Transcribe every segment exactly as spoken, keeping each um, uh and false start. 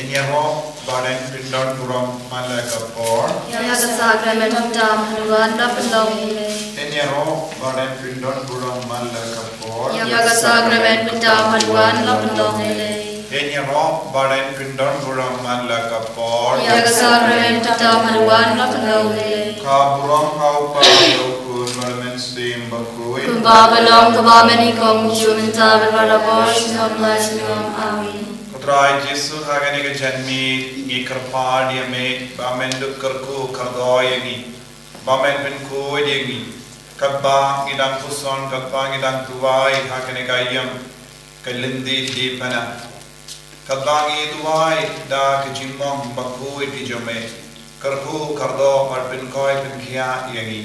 Ngin ïaroh ba dang pyndonkam burom man la ka por. Ïa ka sakramen pyndonkam ha duwan la pynlong ïa lei. Ngin ïaroh ba dang pyndonkam burom man la ka por. Ïa ka sakramen pyndonkam ha duwan la pynlong ïa lei. Ngin ïaroh ba dang pyndonkam burom man la ka por. Ïa ka sakramen pyndonkam ha duwan la pynlong ïa lei. Ka burom ha u Kpa, ha u Khun, ha u Mynsiem Bakhuid. Kumba ka long, kaba mynnyngkong, shu mynta, bad barabor, shu sawdong la shu sawdong. Amen. Ko Trai Jisu, ha kane ka janmiet ngi kyrpad ïa me ba men dup kyrkhu kyrdoh ïa ngi, ba men pynkhuid ïa ngi, katba ngi dang puson, katba ngi dang duwai ha kane ka ïing ka lynti diengphna. Katba ngi duwai da ka jingmong bakhuid ki jong me, kyrkhu kyrdoh bad pynkhuid pynkhiah ïa ngi.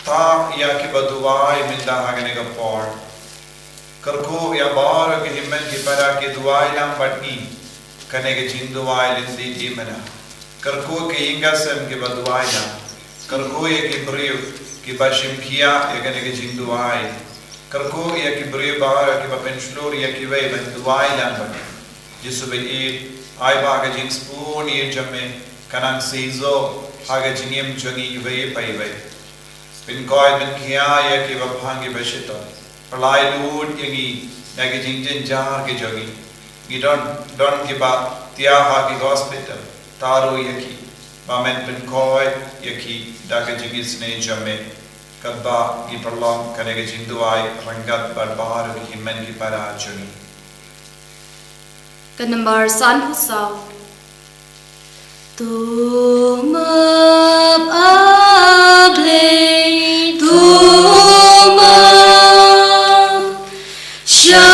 Kata ïa kiba duwai mynta ha kane ka por. Kyrkhu ïa baroh ki hynmen ki para ki duwai lang bad ngi kane ka jingduwai lynti diengphna. Kyrkhu ki ïing ki sem kiba duwai lang. Kyrkhu ïa ki briew kiba shim khia ïa kane ka jingduwai. Kyrkhu ïa ki briew baroh kiba pynshlur ïa kiwei ban duwai lang bad ngi. Jisu ba ïeit, ai ba ka jingsngewbha ïa jong me kan nang shisha ha ka jingim jong ngi iwei pa iwei. Pynkhuid pynkhiah ïa kiba phang kiba shitom. Pynlait lut ïa ngi na ki jingjynjar ki jong ngi. Ngi don, don kiba thiah ha ki hospital, tharai ïa ki ba men pynkhuid ïa ki da ka jingisynei jong me. Katba ngi pynlong kane ka jingduwai ryngkat bad baroh ki hynmen ki para jong ngi. Ka nambar san phew saw. To map, A Blei, to map. Sha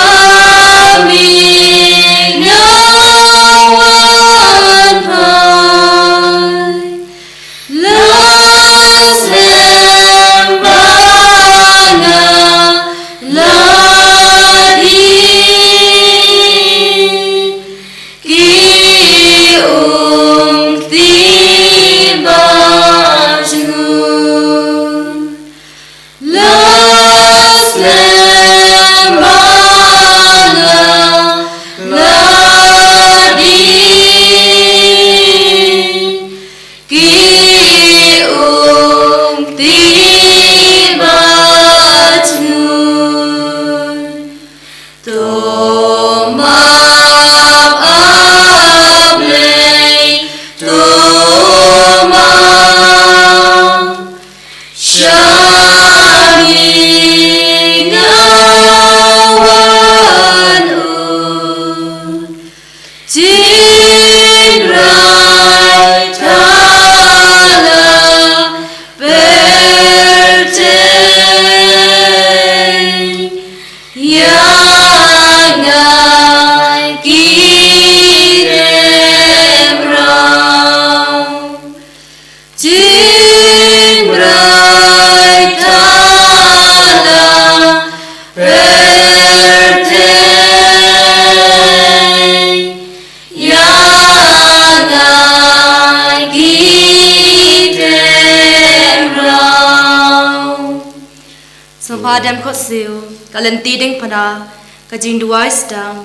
me nga wan phai. La slem ba nga la dih. Ki umti ba jngun. La slem ba nga la dih. Ki umti ba jngun. To map, A Blei, to map. Sha me nga wan ut. Tynrai thala pyrthei. Ïa nga ki dem rau. Tynrai thala pyrthei. Ïa nga ki dem rau. Sngewbha dem khohsiew, ka lynti diengphna, ka jingduwai sdang.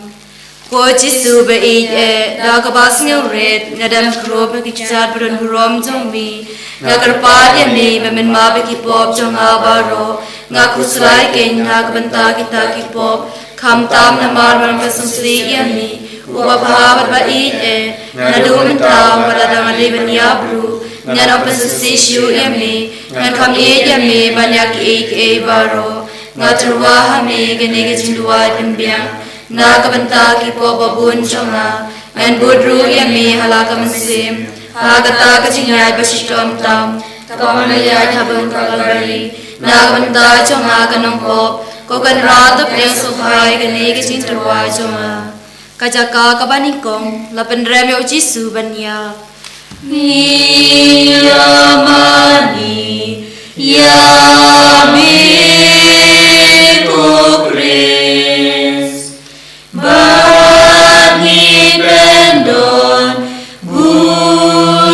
Ko Jisu ba ïeit eh, da kaba sngewrit, nga dem khrup ha ki kjat ba don burom jong me, nga kyrpad ïa me, ba men map ïa ki pop jong nga baroh, nga khuslai kein ha ka bynta kita ki pop, khamtam namar ba nga pynsngewsih ïa me, uba bha bad ba ïeit eh, naduh mynta bad lada nga dei ban ïap ruh, ngan ym pynsngewsih shuh ïa me, ngan kham ïeit ïa me ban ïa kiei kiei baroh. Nga tyrwa ha me kane ka jingduwai pynbiang na ka bynta ki pop ba bun jong nga. Ngan bud ruh ïa me ha la ka mynsiem ha kata ka jingïaid ba shitom tam, kaba me la ïaid ha bynta Kalbari na ka bynta jong nga ka nongpop. Ko Kynrad, to pdiang sngewbha ïa kane ka jingtyrwa jong nga. Ka jaka kaba nyngkong, la pynrem ïa u Jisu ban ïap. Ngi ïa mane ïa me ko Khrist, bad ngi pyndon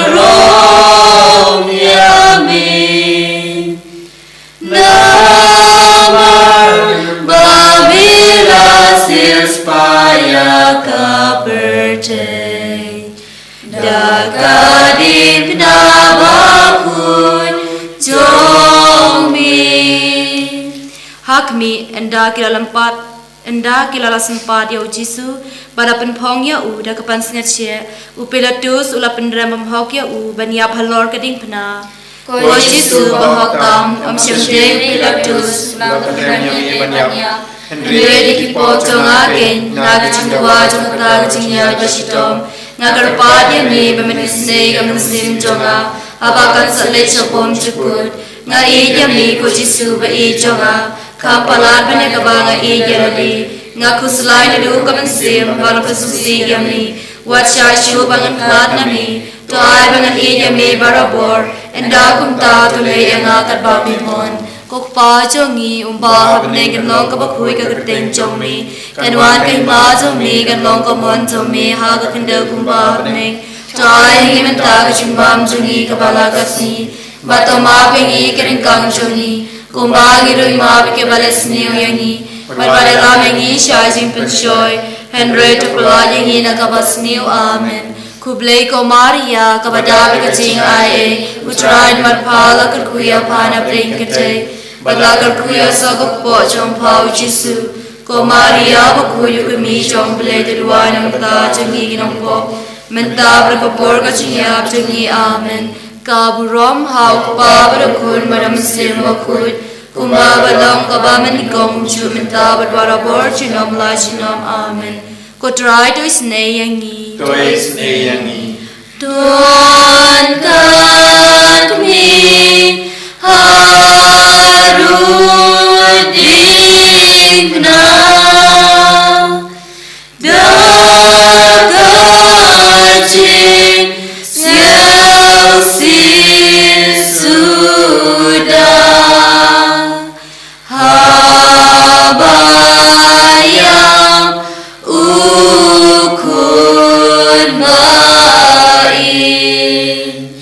burom ïa me. Namar ba me la siewspah ïa ka pyrthei. khmih, ynda ki la lympat, ynda ki la la sympat ïa u Jisu, bad la pynphong ïa u da ka pansngiat shyiap, u Pilatus u la pynrem bymhok ïa u ban ïap halor ka diengphna. Ko Jisu bahok tam, ym shym dei u Pilatus u la pynrem ïa me ban ïap, hynrei dei ki pop jong nga keiñ, na ka jingduwai jong kata ka jingïaid bashitom, nga kyrpad ïa me ba men isynei ïa ka mynsiem jong nga, haba kan sa leit sha bymjukut. Nga ïeit ïa me ko Jisu ba ïeit jong nga, kham palat ban ïa kaba nga ïeit ïa lade. Nga khuslai naduh ka mynsiem ba nga pynsngewsih ïa me. Wat shah shuh ba ngan khlad na me. To ai ba ngan ïeit ïa me barabor. Ynda kumta to leh ïa nga katba me mon. Ko Kpa jong ngi uba ha bneng, kan long kaba khuid ka kyrteng jong me. Kan wan ka hima jong me, kan long ka mon jong me ha ka khyndew kumba ha bneng. To ai ha ngi mynta ka jingbam jong ngi kaba la ka sngi. Bad to map ïa ngi ki ryngkang jong ngi, kumba ngi ruh ngi map ïa kiba leh sniew ïa ngi. Bad wat ïalam ïa ngi sha jingpynshoi, hynrei to pyllait ïa ngi na kaba sniew. Amen. Khublei ko Maria, kaba dap ïa ka jingaiei, U Trai u don bad pha, la kyrkhu ïa pha na pdeng kynthei, bad la kyrkhu ïa u soh ka kpoh jong pha u Jisu. Ko Maria bakhuid, u kmie jong U Blei, to duwai na bynta jong ngi ki nongpop, mynta bad ha ka por ka jingïap jong ngi. Amen. Ka burom ha U Kpa bad ha U Khun bad ha U Mynsiem Bakhuid, kumba la long, kumba mynnyngkong, kumjuh mynta bad barabor, junom la junom. Amen. Ko Trai to isynei ïa ngi. To isynei ïa ngi. Don ka khmih harud diengphna. Da ka jingsngewsih suda, haba ïap u Khun ba ïeit.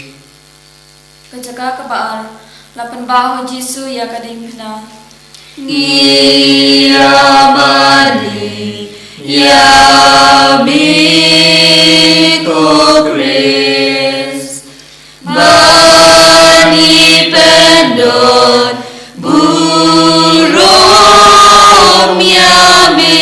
Ka jaka kaba ar, la pynbha ha u Jisu ïa ka diengphna. Ngi ïa mane ïa me ko Khrist, ba ngi pyndon burom ïa me.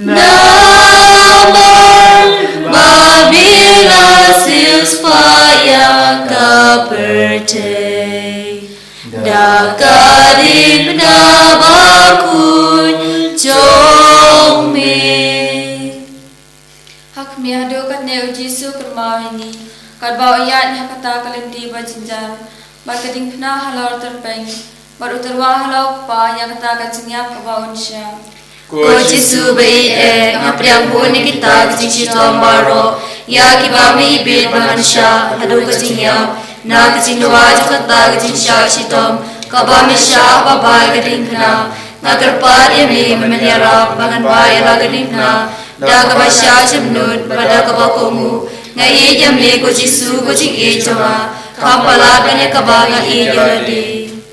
Namar ba me la siewspah ïa ka pyrthei da ka diengphna bakhuid jong me. Ha khmih haduh katne u Jisu u kynmaw ïa ngi, katba u ïaid ha kata ka lynti ba jynjar, bad ka diengphna halor tyrpeng, bad u tyrwa halor u Kpa ïa kata ka jingïap kaba un shah. Ko Jisu ba ïeit, nga pdiang bun ïa kita ki jingshitom baroh ïa kiba me ibit ba ngan shah haduh ka jingïap, na ka jingduwai jong kata ka jingshah shitom kaba me shah ha kaba bai ka diengphna. Nga kyrpad ïa me ba men ïarap ba ngan bai ïa la ka diengphna da kaba shah jemnud bad da kaba kohnguh. Nga ïeit ïa me ko Jisu, ko jingïeit jong nga, kham palat ban ïa kaba nga ïeit ïa lade.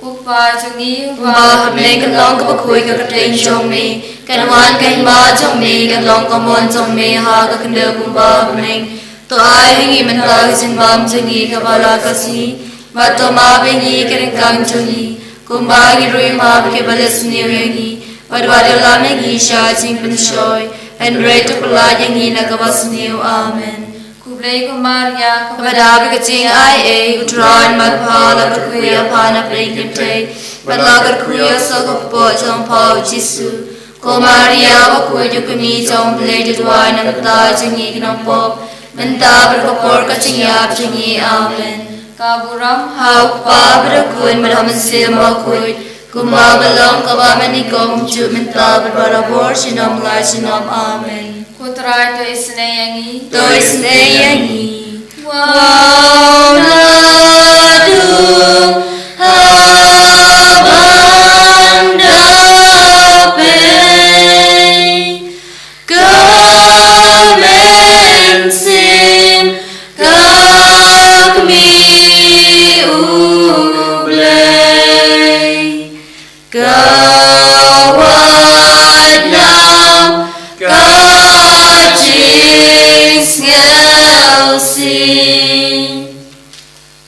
Ko Kpa jong ngi uba ha bneng, kan long kaba khuid ka kyrteng jong me, kan wan ka hima jong me, kan long ka mon jong me ha ka khyndew kumba ha bneng. To ai ha ngi mynta ka jingbam jong ngi kaba la ka sngi, bad to map ïa ngi ki ryngkang jong ngi, kumba ngi ruh ngi map ïa kiba leh sniew ïa ngi, bad wat ïalam ïa ngi sha jingpynshoi, hynrei to pyllait ïa ngi na kaba sniew. Amen. Khublei ko Maria, kaba dap ïa ka jingaiei, U Trai u don bad pha, la kyrkhu ïa pha na pdeng ki kynthei, bad la kyrkhu ïa u soh ka kpoh jong pha u Jisu. Ko Maria bakhuid, u kmie jong U Blei, to duwai na bynta jong ngi ki nongpop, mynta bad ha ka por ka jingïap jong ngi. Amen. Ka burom ha U Kpa bad ha U Khun bad ha U Mynsiem Bakhuid, kumba la long, kumba mynnyngkong, kumjuh mynta bad barabor, junom la junom. Amen. Ko Trai to isynei ïa ngi. To isynei ïa ngi. Wow, naduh haba nga dap peit, ka mynsiem ka khmih U Blei. Ka wad nam ka jingsngewsih.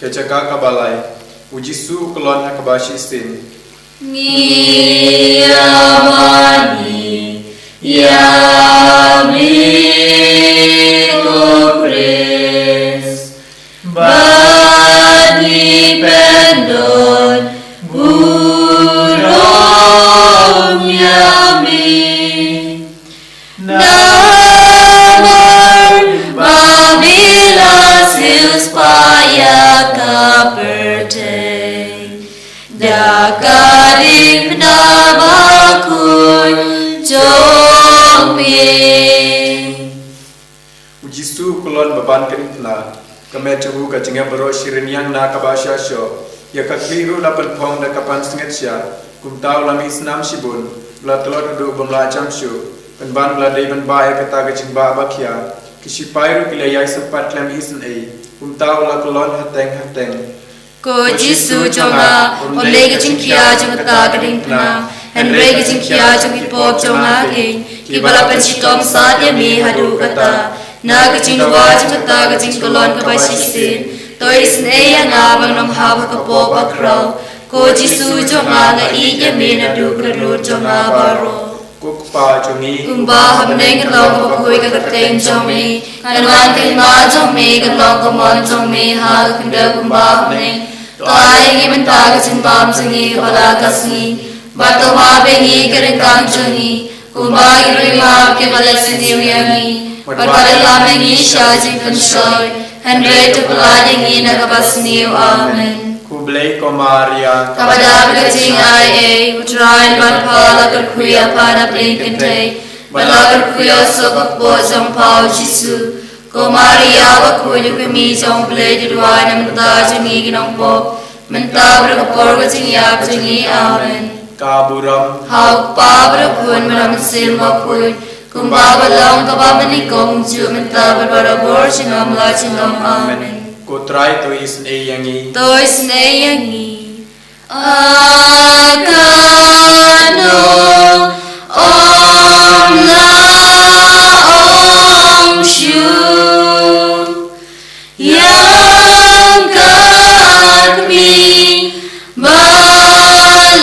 Ka jaka kaba lai, u Jisu u kyllon ha kaba shisien. Ngi ïa mane ïa me ko Khrist, bad ngi pyndon burom ïa me. Namar ba me la siewspah ïa ka pyrthei da ka diengphna bakhuid jong me. U Jisu u kyllon ba ban ka diengphna, ka met jong u ka jngai baroh shi rynïeng na kaba sha shoh. Ïa ka khlieh ruh la pynphong da ka pansngiat sha. Kumta u la mih snam shibun, u la tlot haduh ba um lah jam shuh. Pynban u la dei ban bah ïa kata ka jingbah ba khia. Ki shipai ruh ki la ïai sympat khlem isynei. Kumta u la kyllon hateng hateng. Ko Jisu jong nga, ym leh ka jingkhia jong kata ka diengphna, hynrei ka jingkhia jong ki pop jong nga kein, kiba la pynshitom sat ïa me haduh katta. Na ka jingdawa jong kata ka jingkyllon kaba shisien, to isynei ïa nga ba ngan ym hap ha ka pop bakhraw. Ko Jisu jong nga, nga ïeit ïa me naduh ka dohnud jong nga baroh. Ko Kpa jong ngi, kumba ha bneng kan long kaba khuid ka kyrteng jong me, kan wan ka hima jong me, kan long ka mon jong me ha ka khyndew kumba ha bneng. To ai ïa ngi mynta ka jingbam jong ngi kaba la ka sngi, bad to map ïa ngi ka ryngkang jong ngi, kumba ngi ruh ngi map ïa kiba leh sniew ïa ngi, bad wat ïalam ïa ngi sha jingpynshoi, hynrei to pyllait ïa ngi na kaba sniew. Amen. Khublei ko Maria, kaba dap da ka jingaiei, U Trai u don bad pha, la kyrkhu ïa pha na pdeng kynthei, bad la kyrkhu ïa u soh ka kpoh jong pha u Jisu. Ko Maria bakhuid, u kmie jong U Blei, to duwai na ka bynta jong ngi ki nongpop, mynta bad ha ka por ka jingïap jong ngi. Amen. Ka burom ha U Kpa bad ha U Khun bad ha U Mynsiem Bakhuid, kumba ka long kaba mynnyngkong, juh mynta bad barabor, junom la junom. Amen. Ko Trai to isynei ïa ngi. To isynei ïa ngi. A kano ym la ong shuh ïa ka kmie ba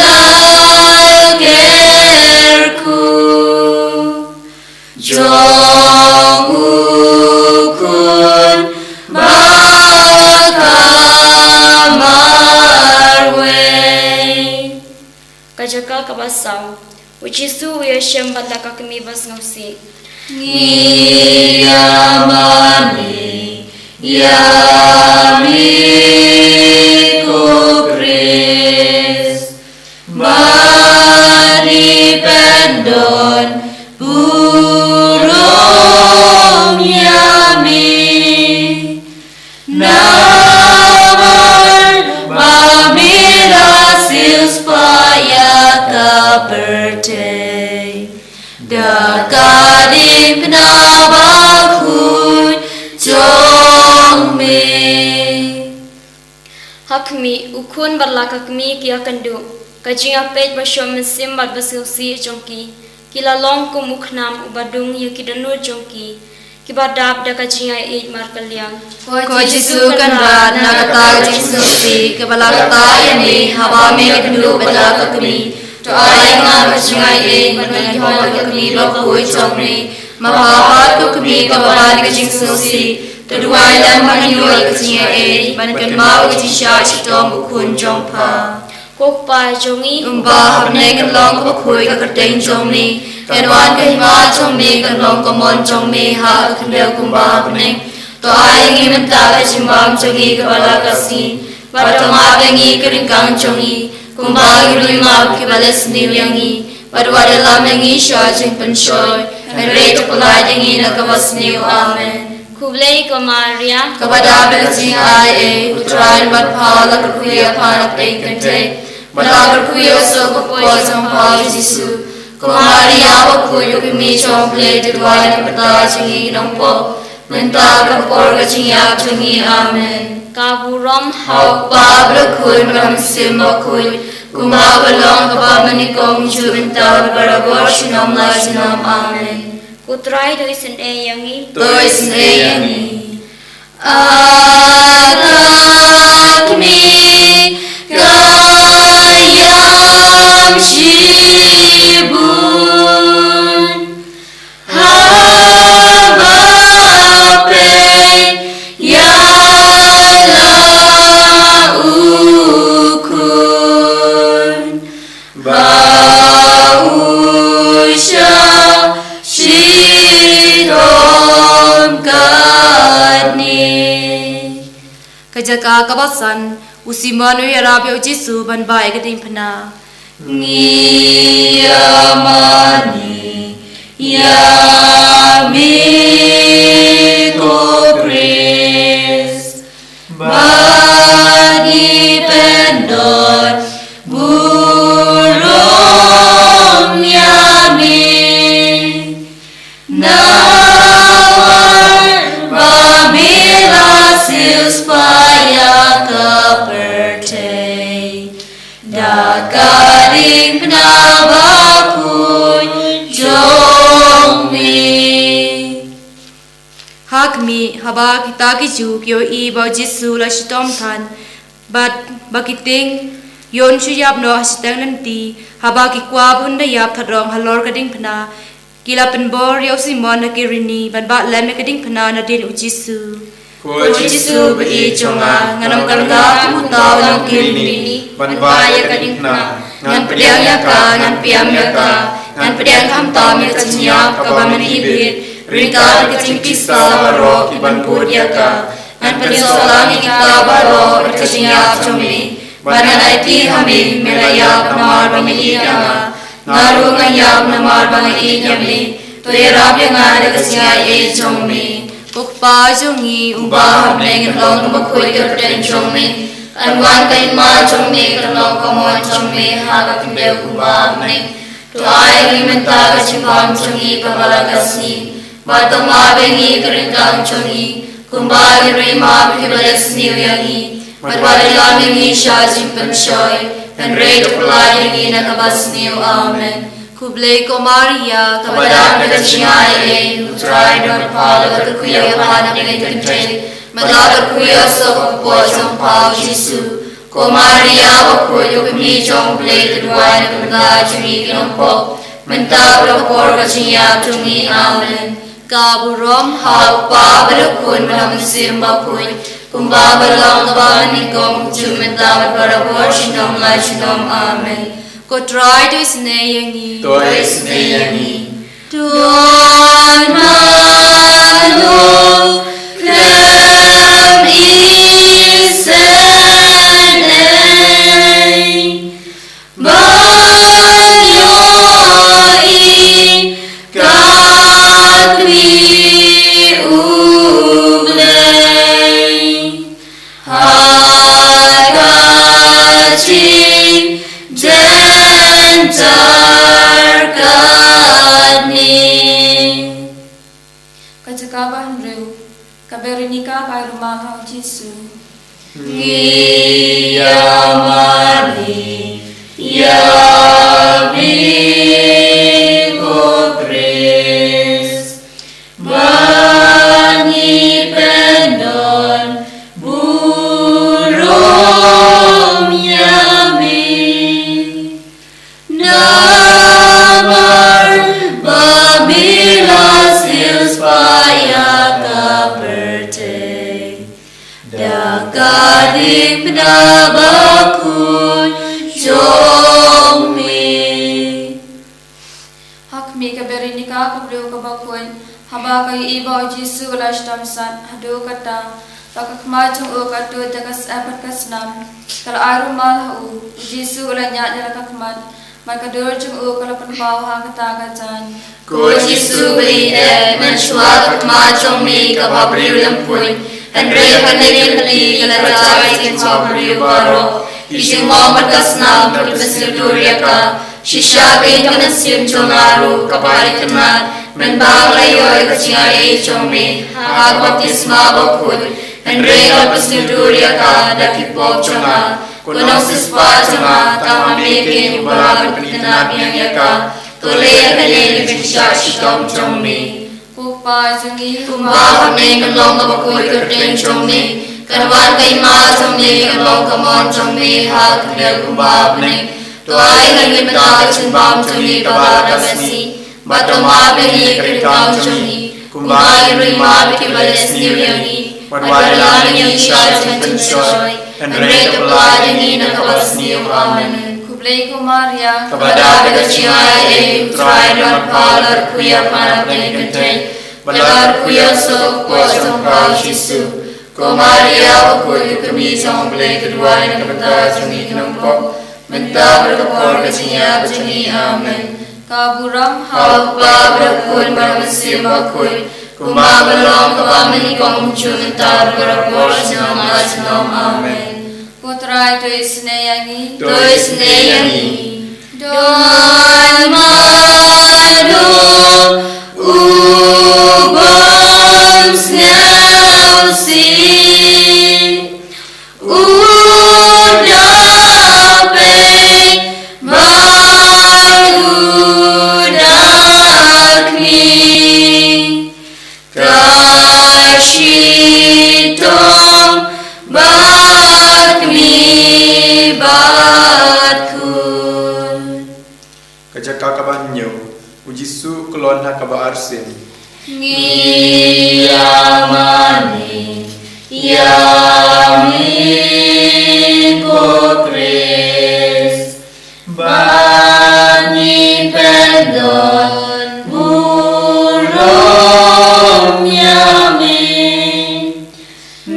la kyrkhu jong U Khun ba ka marwei. Ka jaka kaba saw. U Jisu u ïashem bad la ka kmie basngewsih. Ngi ïa mane ïa me ko Khrist, bad ngi pyndon burom ïa me. Namar ba me la siewspah ïa ka pyrthei da ka diengphna bakhuid jong me. Ha khmih, U Khun bad la ka kmie ki ïakynduh. Ka jingïapeit ba shong mynsiem bad basngewsih jong ki, ki la long kum u khnam uba dung ïa ki dohnud jong ki, kiba dap da ka jingïaieit markylliang. Ko Jisu Kynrad, na kata ka jingsngewsih kaba la kata ïa me haba me ïakynduh bad la ka kmie, to ai ïa nga ka jingïaieit ban ïakhun ïa ka kmie bakhuid jong me. Ma pha pat ko kmie kaba ban ka jingsngewsih, to duwai lem ba ngan ïoh ïa ka jingïaieit ban kynmaw ïa ka jingshah shitom U Khun jong pha. Ko Kpa jong ngi, kumba ha bneng kan long kaba khuid ka kyrteng jong me, kan wan ka hima jong me, kan long ka mon jong me ha ka khyndew kumba ha bneng. To ai ïa ngi mynta ka jingbam jong ngi kaba la ka sngi, bad to map ïa ngi ka ryngkang jong ngi, kumba ngi ruh ngi map ïa kiba leh sniew ïa ngi, bad wat ïalam ïa ngi sha jingpynshoi, hynrei to pyllait ïa ngi na kaba sniew. Amen. Khublei ko Maria, kaba dap da ka jingaiei, U Trai u don bad pha, la kyrkhu ïa pha na pdeng kynthei, bad la kyrkhu ïa u soh ka kpoh jong pha u Jisu. Ko Maria bakhuid, u kmie jong U Blei, to duwai na ka bynta jong ngi ki nongpop, mynta bad ha ka por ka jingïap jong ngi. Amen. Ka burom ha U Kpa bad ha U Khun bad ha U Mynsiem Bakhuid, kumba ka long kaba mynnyngkong, juh mynta bad barabor, junom la junom. Amen. Ko Trai to isynei ïa ngi. To isynei ïa ngi. A ka kmie ka ïa Ka jaka kaba san, u Simon u ïarap ïa u Jisu ban bah ïa ka diengphna. Ngi ïa mane ïa me ko Khrist, bad ngi pyndon burom ïa me. Namar ba me la siewspah ïa ka pyrthei da ka diengphna bakhuid jong me. Ha khmih, haba kita ki Jiw ki ïohi ba u Jisu u la shitom than, bad ba ki tieng ïon shu ïap noh ha shiteng lynti, haba ki kwah ba un da ïap thadrang halor ka diengphna, ki la pynbor ïa u Simon na Kirini ban bah lem ïa ka diengphna nadien u Jisu. Ko Jisu ba-ïeit jong nga, ngan ym kyrkhu kum uta u nong Kirini ban bah ïa ka diengphna. Ngan pdiang ïa ka, ngan pynïap ïa ka, ngan pdiang khamtam ïa ka jingïap kaba mynhynnin, ryngkat ka jingkisa baroh kiban bud ïa ka. Ngan pynsngewlang ïa kita baroh bad ka jingïap jong me, bad ngan aiti ha me, me la ïap namar ba me ïeit ïa nga. Nga ruh ngan ïap namar ba nga ïeit ïa me. To ïarap ïa nga da ka jingaiei jong me. Ko Kpa jong ngi uba ha bneng, kan long kaba khuid ka kyrteng jong me. Kan wan ka hima jong me, kan long ka mon jong me ha ka khyndew kumba ha bneng. To ai ha ngi mynta ka jingbam jong ngi kaba la ka sngi. Bad to map ïa ngi ka ryngkang jong ngi, kumba ngi ruh ngi map ïa kiba leh sniew ïa ngi. Bad wat ïalam ïa ngi sha jingpynshoi, hynrei to pyllait ïa ngi na kaba sniew. Amen. Khublei ko Maria, kaba dap da ka jingaiei, U Trai u don bad pha, la kyrkhu ïa pha na pdeng ki kynthei, bad la kyrkhu ïa u soh ka kpoh jong pha u Jisu. Ko Maria bakhuid, ko kmie jong U Blei, to duwai na ka bynta jong ngi ki nongpop, mynta bad ha ka por ka jingïap jong ngi. Amen. Ka burom ha U Kpa bad ha U Khun bad ha U Mynsiem Bakhuid, kumba ka long kaba mynnyngkong, juh mynta bad barabor, junom la junom. Amen. Ko Trai to isynei ïa ngi. To isynei ïa ngi. Don mano khlem isynei, ban ïohi katne U Blei ha ka jingjynjar katne. Ka jaka ba hynriew, ka Berenika ka ai rumal ha u Jisu. Ngi ïa mane ïa me ko Khrist, ba ngi pyndon burom ïa me. Namar ba me la siewspah ïa ka pyrthei da ka diengphna bakhuid jong me. Ha khmih, ka Berenika ka briew kaba khuid, haba ka ïohi ba u Jisu u la shitom sat, haduh katta, ba ka khmat jong u ka tuid da ka syep bad ka snam, ka la ai rumal ha u. U Jisu u la ñiad ïa la ka khmat, bad ka dur jong u ka la pynpaw ha kata ka jaiñ. Ko Jisu ba-ïeit, mynshuwa ka khmat jong me kaba briew lympung, hynrei ha kane ka kti ka la jia ka jingthaw briew baroh. Ki jingmong bad ka snam to pynshyrkhei ïa ka. Shisha ka ïing ka mynsiem jong nga ruh kaba itynnad, mynba nga la ïoh ïa ka jingaiei jong me ha ka baptisma bakhuid, hynrei nga la pynshyrkhei ïa ka da ki pop jong nga. Ko Nongsiewspah jong nga, tang ma me keiñ uba lah ban pynitynnad biang ïa ka. To leh ïa kane da ka jingshah shitom jong me. Ko Kpa jong ngi, kumba ha bneng, kan long kaba khuid ka kyrteng jong me, kan wan ka hima jong me, kan long ka mon jong me ha ka khyndew kumba ha bneng. To ai ha ngi mynta ka jingbam jong ngi kaba la ka sngi, bad to map ïa ngi ka ryngkang jong ngi, kumba ngi ruh ngi map ïa kiba leh sniew ïa ngi. Bad wat ïalam ïa ngi sha ka jingpynshoi, hynrei to pyllait ïa ngi na kaba sniew. Amen. Khublei ko Maria, kaba dap da ka jingaiei, U Trai u don bad pha, la kyrkhu ïa pha na pdeng ki kynthei, bad la kyrkhu ïa u soh ka kpoh jong pha u Jisu. Ko Maria bakhuid, ko kmie jong U Blei, to duwai na ka bynta jong ngi ki nongpop, mynta bad ha ka por ka jingïap ka jong ngi. Amen. Ka burom ha U Kpa bad ha U Khun bad ha U Mynsiem Bakhuid, kumba ka long, kaba mynnyngkong, mynta bad barabor, junom la junom. Amen. Ko Trai, to isynei ïa ngi. To isynei ïa ngi. Don mano u bym sngewsih, u da peit bad u da kmih. Ka shitom ba kmie bad khun. Ka jaka kaba hynñiew, U Jisu u kyllon ha kaba arsien. Ngi ïa mane ïa me ko Khrist, ba ngi pyndon burom ïa me.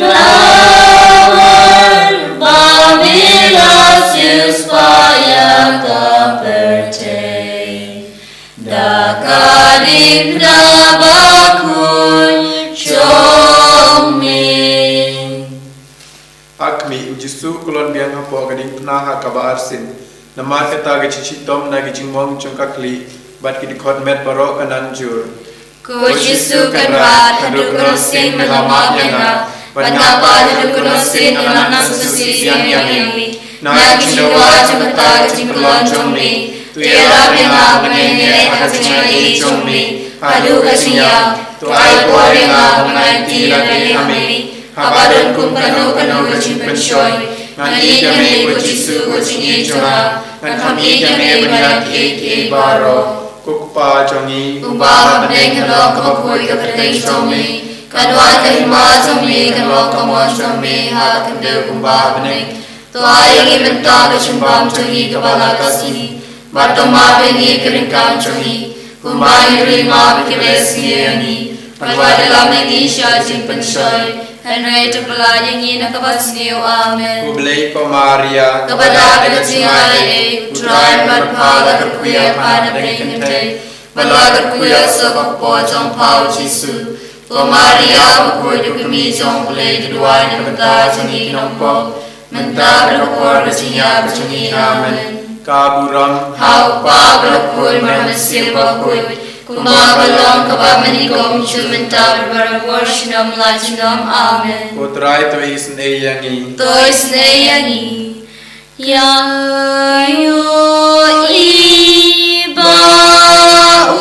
Namar ba me la siewspah ïa ka pyrthei da ka diengphna bakhuid jong me. Ha khmih, U Jisu u kyllon biang hapoh ka diengphna ha kaba arsien. Namar kata, ka jingshitom na ki jingmong jong ka khlieh bad ki dkhot met baroh kan nang jur. Ko Jisu Kynrad, haduh katno sien me la map ïa nga, bad nga pat haduh katno sien nga nang sngewsih ïa me. Na ki jingdawa jong kata ka jingkyllon jong me, to ïarap ïa nga ba ngan ïaid ha ka jingaiei jong me haduh ka jingïap. To ai bor ïa nga ba ngan ïaid lade ha me. Haba don kum kano kano ka jingpynshoi, ngan ïeit ïa me, ko Jisu, ko jingïeit jong nga. Ngan kham ïeit ïa me ban ïa kiei kiei baroh. Ko Kpa jong ngi uba ha bneng, kan long kaba khuid ka kyrteng jong me. Kan wan ka hima jong me, kan long ka mon jong me ha ka khyndew kumba ha bneng. To ai ïa ngi mynta ka jingbam jong ngi kaba la ka sngi, bad to map ïa ngi ïa ki ryngkang jong ngi, kumba ngi ruh ngi map ïa kiba ïasngew ïa ngi. Bad wat ïalam ïa ngi sha jingpynshoi, hynrei to pyllait ïa ngi na kaba sniew. Amen. Khublei ko Maria, kaba dap da ka jingaiei, U Trai u don bad pha, la kyrkhu ïa pha na pdeng ki kynthei, bad la kyrkhu ïa u soh ka kpoh jong pha U Jisu. Ko Maria bakhuid, ko kmie jong U Blei, to duwai na ka bynta jong ngi ki nongpop, mynta bad ha ka por ka jingïap ka jong ngi. Amen. Ka burom ha U Kpa bad ha U Khun bad ha U Mynsiem Bakhuid, kumba ka long, kaba mynnyngkong, mynta bad barabor, junom la junom. Amen. Ko Trai, to isynei ïa ngi. To isynei ïa ngi. Ïa ïohi ba u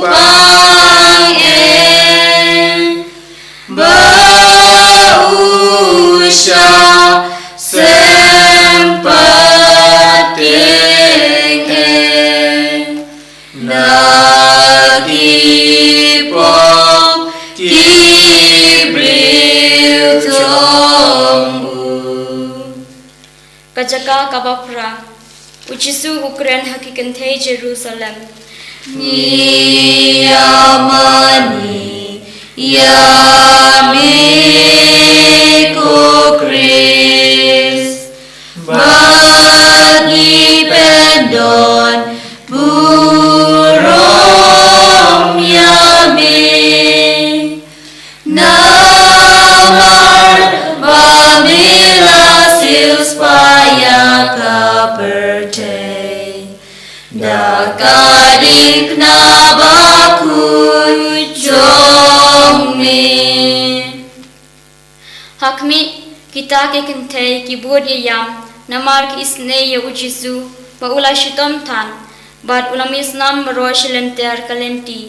pang eh, ba u shah sympat tieng eh na ki pop ki briew jong u. Ka jaka kaba phra. U Jisu u kren ha ki kynthei Jerusalem. Ngi ïa mane ïa me ko Khrist, bad ngi pyndon burom ïa me. Namar ba me la siewspah ïa ka pyrthei da ka diengphna bakhuid jong me. Ha khmih, kita ki kynthei ki bud ïa ïam namar ki isynei ïa U Jisu ba u la shitom than, bad u la mih snam baroh shi lynter ka lynti.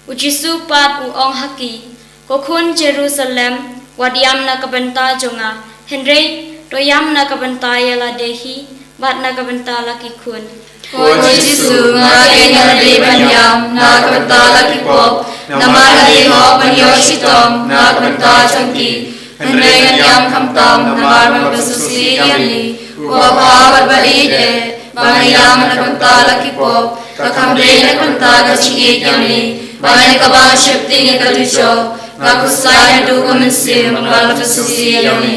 U Jisu pat u ong ha ki, Ko khun Jerusalem, wat ïam na ka bynta jong nga, hynrei to ïam na ka bynta ïa lade hi bad na ka bynta la ki khun. Ko Jisu, nga dei, nga dei ban ïam na ka bynta la ki pop, namar nga dei hok ban ïoh shitom na ka bynta jong ki. Hynrei ngan ïam khamtam namar ban pynsngewsih ïa me, uba bha bad uba ïeit eh, ba ngan ïam na ka bynta la ki pop, ka kham dei na ka bynta ka jingïeit ïa me, ba ngan ïa kaba sheptieng ïa ka dujok. Nga khuslai naduh ka mynsiem, ba la pynsngewsih ïa me.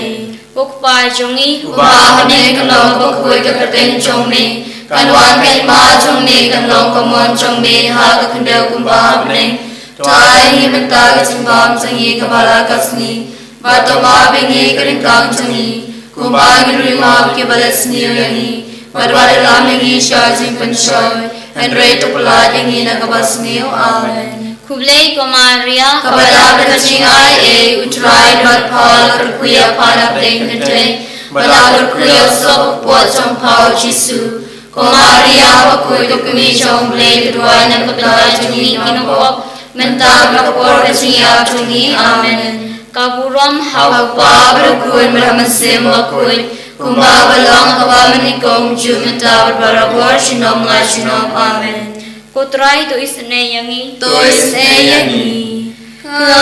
Ko Kpa jong ngi uba ha bneng, kan long kaba khuid ka kyrteng jong me. Kan wan ka hima jong me, kan long ka mon jong me ha ka khyndew kumba ha bneng. To ai ïa ngi mynta ka jingbam jong ngi kaba la ka sngi. Bad to map ïa ngi ka ryngkang jong ngi, kumba ngi ruh ngi map ïa kiba leh sniew ïa ngi. Bad wat ïalam ïa ngi sha jingpynshoi, hynrei to pyllait ïa ngi na kaba sniew. Amen. Khublei ko Maria, kaba dap da ka jingai ei, U Trai u don bad pha, la kyrkhu ïa pha na pdeng kynthei, bad la kyrkhu ïa u soh u kpoh jong pha, U Jisu. Ko Maria bakhuid, ko Kmie jong U Blei, to duwai na ka bynta jong ngi ki nongpop, mynta bad ha ka por ka jingïap jong ngi. Amen. Ka burom ha U Kpa bad ha U Khun bad ha U Mynsiem Bakhuid, kumba ka long ha kaba mynnyngkong, kumjuh mynta bad barabor, junom la junom. Amen. Ko Trai to isynei ïa ngi. To isynei ïa ngi. Ka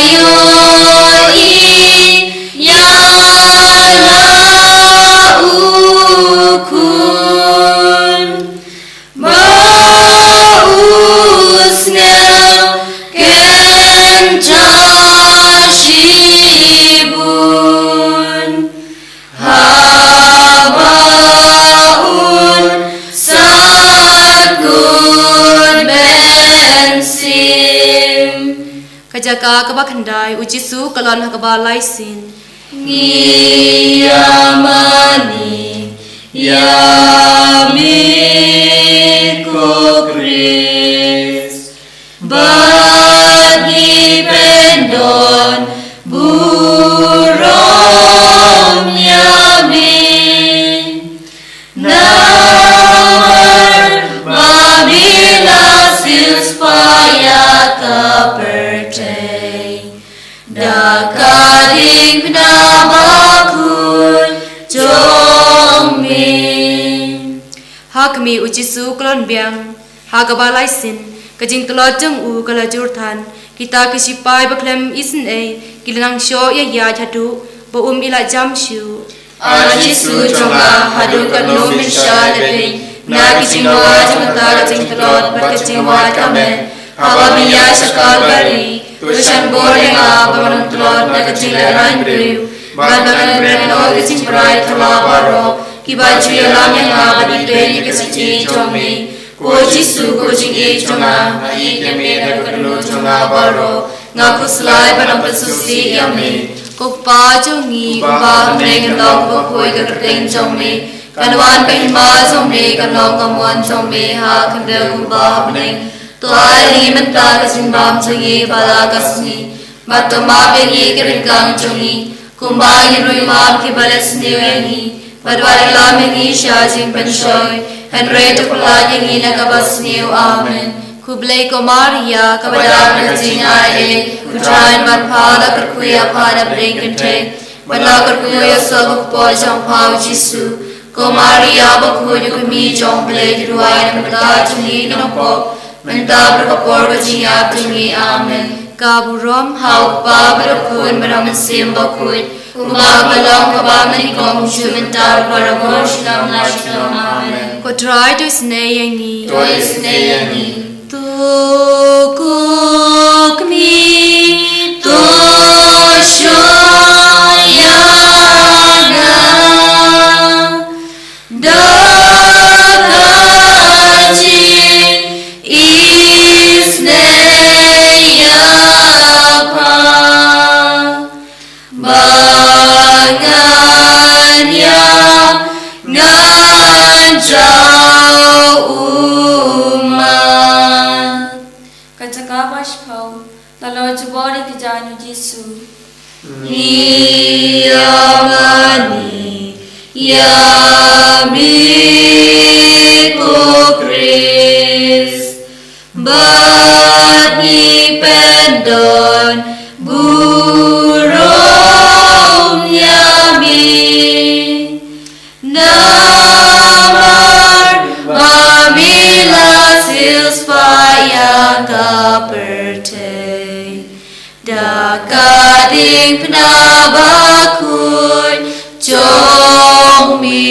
ïohi ïa la U Khun, ba u sngewkynja shibun. Haba un sakhut mynsiem. Ka jaka kaba khyndai, U Jisu u kyllon ha kaba lai sien. Ngi ïamane ïa me ko Khrist. Bad ngi pyndon burom ïa me. Namar ba me la siewspah ïa ka pyrthei da ka diengphna bakhuid jong me. Ha khmih, U Jisu u kyllon biang. Ha kaba lai sien, ka jingtlot jong u ka la jur than. Kita ki sipai bakhlem isynei ki la nang shoh ïaid haduh ba um ïaleh jam shuh. A Jisu jong nga, haduh katno men shah leh peit na ka jingwad jong kata ka jingtlot bad ka jingwad ka met, haba men ïaid sha Kalbari? To shah bor ïa nga ba ngan tlot na ka jinglehrain briew, bad ba ngan bret noh ïa ka jingpynbeit thala baroh, kiba ju ïalam ïa nga ban ïeng ïa ka shithi jong me. Ko Jisu, ko Jingïeit jong nga, nga ïeit ïa me da ka dohnud jong nga baroh. Nga khuslai ban ym pynsngewsih ïa me. Ko Kpa jong ngi uba ha bneng, kan long kaba khuid ka kyrteng jong me. Kan wan ka hima jong me, kan long ka mon jong me ha ka khyndew kumba ha bneng. To ai ïa ngi mynta ka jingbam jong ngi ba la ka sngi. Bad to map ïa ngi ki ryngkang jong ngi, kumba ngi ruh ngi map ïa kiba leh sniew ïa ngi. Bad wat ïalam ïa ngi sha jingpynshoi, hynrei to pyllait ïa ngi na kaba sniew. Amen. Khublei ko Maria, kaba dap da ka jingai ei, U Trai u don bad pha, la kyrkhu ïa pha na pdeng kynthei, bad la kyrkhu ïa u soh u kpoh jong pha, U Jisu. Ko Maria bakhuid, ko Kmie jong U Blei, to duwai na ka bynta jong ngi ki nongpop, mynta bad ha ka por ka jingïap jong ngi. Amen. Ka burom ha U Kpa bad ha U Khun bad ha U Mynsiem Bakhuid, kumba ka long ha kaba mynnyngkong, kumjuh mynta bad barabor, junom la junom. Amen. Ko Trai to isynei ïa ngi. To isynei ïa ngi. To ko Kmie to shoh ïa nga da ka jingisynei ïa pha, ba ngan ïa, ngan jaw ummat. Ka jaka ba shiphew, la lor jubor ïa ka jaiñ U Jisu. Ngi ïamane ïa me ko Khrist, bad ngi pyndon burom ïa me. Namar ba me la siewspah ïa ka pyrthei da ka diengphna bakhuid jong me.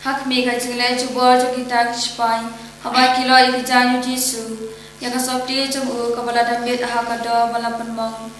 Ha khmih, ka jingleh jubor jong kita ki sipai, haba ki lor ïa ka jaiñ U Jisu. Ïa ka sopti jong u kaba la da miet ha ka doh ba la pynmong.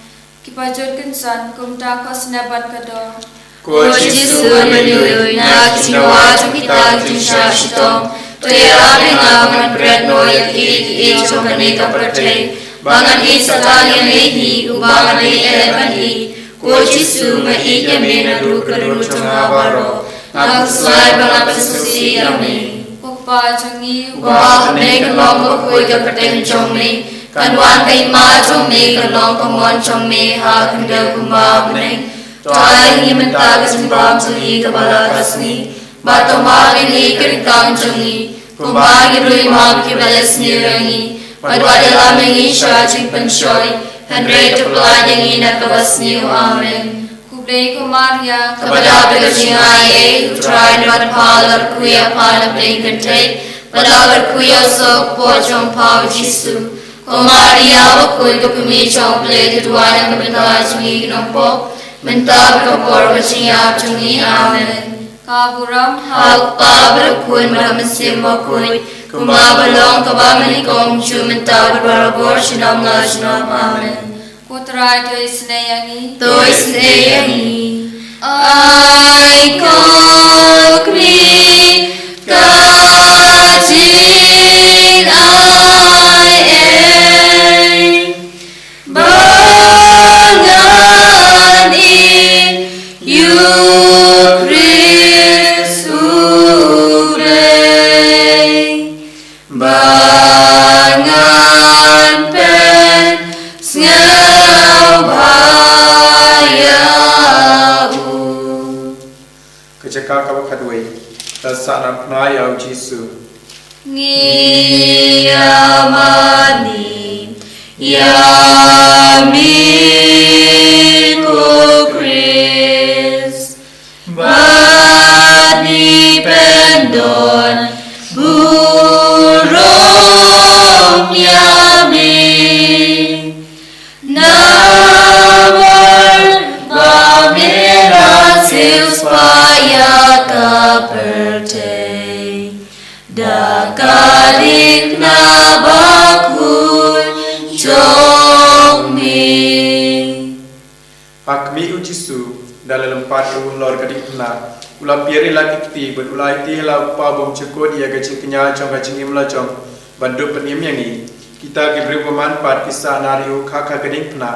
Ki pajot kynsan kumta ka sngewbha ka doh. Ko Jisu, mano na ki jingwa jong kita ki jingshah shitom, to ïarap ïa nga ba ngan pret noh ïa kiei kiei jong kane ka pyrthei, ba ngan ïeit sa tang ïa me hi, uba ngan ïeit ban ïeit. Ko Jisu, nga ïeit ïa me naduh ka dohnud jong nga baroh. Nga khuslai ba nga pynsngewsih ïa me. Ko Kpa jong ngi uba ha bneng, kan long ba khuid ka kyrteng jong me. Kan wan ka hima jong me, kan long ka mon jong me ha ka khyndew kumba ha bneng. To ai ïa ngi mynta ka jingbam jong ngi kaba la ka sngi. Bad to map ïa ngi ki ryngkang jong ngi, kumba ngi ruh ngi map ïa kiba leh sniew ïa ngi. Bad wat ïalam ïa ngi sha jingpynshoi, hynrei to pyllait ïa ngi na kaba sniew. Amen. Khublei ko Maria, kaba dap da ka jingai ei, U Trai u don bad pha, la kyrkhu ïa pha na pdeng kynthei, bad la kyrkhu ïa u soh ka kpoh jong pha u Jisu. Ko Maria bakhuid, ko Kmie jong U Blei, to duwai na ka bynta jong ngi ki nongpop, mynta bad ha ka por ka jingïap jong ngi. Amen. Ka burom ha U Kpa bad ha U Khun bad ha U Mynsiem Bakhuid, kumba ka long kaba mynnyngkong, mynta bad barabor, junom la junom. Amen. Ko Trai to isynei ïa ngi. To isynei ïa ngi. Ai ko Kmie, ka jingai ei. Ba ngan ïeit ïa U Khrist U Blei. Ba ngan pynsngewbha ïa u. Ka jaka kaba khatwei. Lada sah narphna ïa U Jisu. Ngi ïamane ïa me ko Khrist, bad ngi pyndon burom ïa me. Namar ba me la siewspah ïa ka pyrthei da ka diengphna bakhuid jong me. Ha khmih, U Jisu, da la lympat ïa u halor ka diengphna, u la pher ïa la ki kti bad u la aiti ha la U Kpa Bymjukut ïa ka jingkñia jong ka jingim la jong, ban dup pynim ïa ngi. Kita ki briew ba manpat ki sah na ri u kha kha ka diengphna,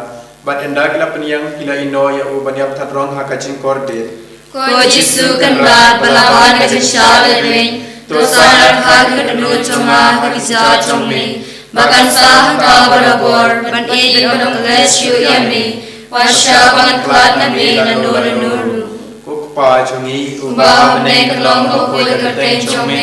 bad ynda ki la pynïeng ki la ïehnoh ïa u ban ïap that rong ha ka jingkordit. Ko Jisu Kynrad ba la wan ka jingshah lehrain, to sah narphna ka dohnud jong nga ha ki kjat jong me, ba kan sah ha ka barabor ban ïeit bad ban klet shuh ïa me, wat shah ba ngan khlad na me lano lano ruh. Ko Kpa jong ngi uba ha bneng, kan long bakhuid ka kyrteng jong me,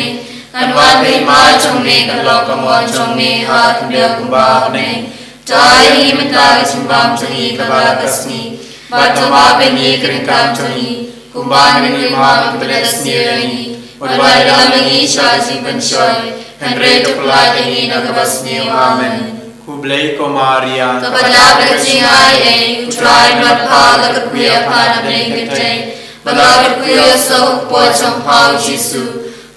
kan wan ka hima jong me, kan long ka mon jong me ha khyndew kumba ha bneng. To ai ïa ngi mynta ka jingbam jong ngi kaba la ka sngi, bad to map ïa ngi ki ryngkang jong ngi, kumba ngi ruh ngi map ïa kiba leh sniew ïa ngi, bad wat ïalam ïa ngi sha jingpynshoi, hynrei to pyllait ïa ngi na kaba sniew. Amen. Khublei ko Maria, kaba dap da ka jingai ei, U Trai u don bad pha, la kyrkhu ïa pha na pdeng kynthei, bad la kyrkhu ïa u soh ka kpoh jong pha u Jisu.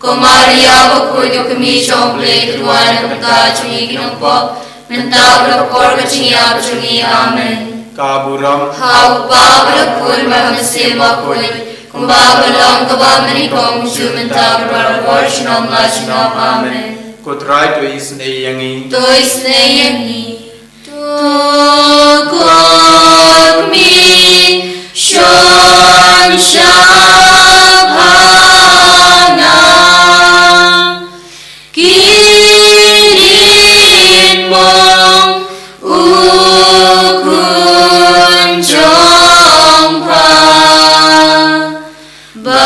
Ko Maria bakhuid, ko Kmie jong U Blei, to duwai na ka bynta jong ngi ki nongpop, mynta bad ha ka por ka jingïap jong ngi. Amen. Ka burom ha U Kpa bad ha U Khun bad ha U Mynsiem Bakhuid, kumba ka long kaba mynnyngkong, mynta bad barabor, junom la junom. Amen. Ko Trai to isynei ïa ngi. To isynei ïa ngi. To ko Kmie, shon shaba na ki diengphna, U Khun jong pha, ba